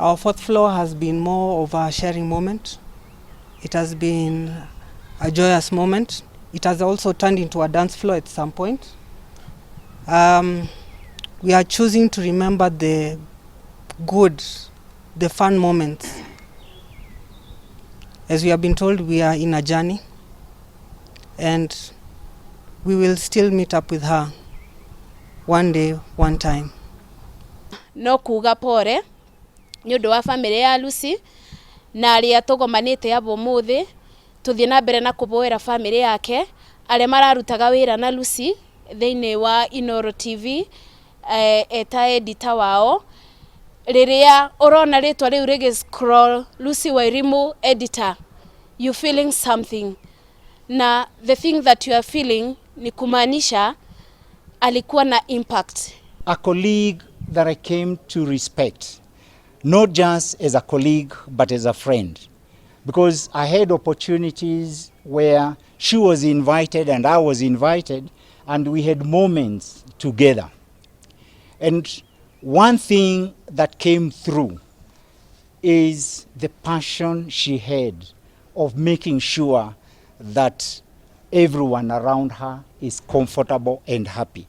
Our fourth floor has been more of a sharing moment. It has been a joyous moment. It has also turned into a dance floor at some point. We are choosing to remember the good, the fun moments. As we have been told, we are in a journey and we will still meet up with her one day, one time. No kuga pore nĩ ũndũ wa bamĩrĩ ya Lucy na arĩa tũgomanĩte aba ũmũthĩ tũthiĩ na mbere na kũboera bamĩrĩ yake arĩa mararutaga wĩra na Lucy thĩinĩ wa Inooro TV eta editor wao. Rĩrĩa ũrona rĩtwa rĩu rĩgĩ scroll, Lucy Wairimu editor, you feeling something, na the thing that you are feeling ni kumaanisha alikuwa na impact. A colleague that I came to respect, not just as a colleague, but as a friend. Because I had opportunities where she was invited and I was invited, and we had moments together. And one thing that came through is the passion she had of making sure that everyone around her is comfortable and happy.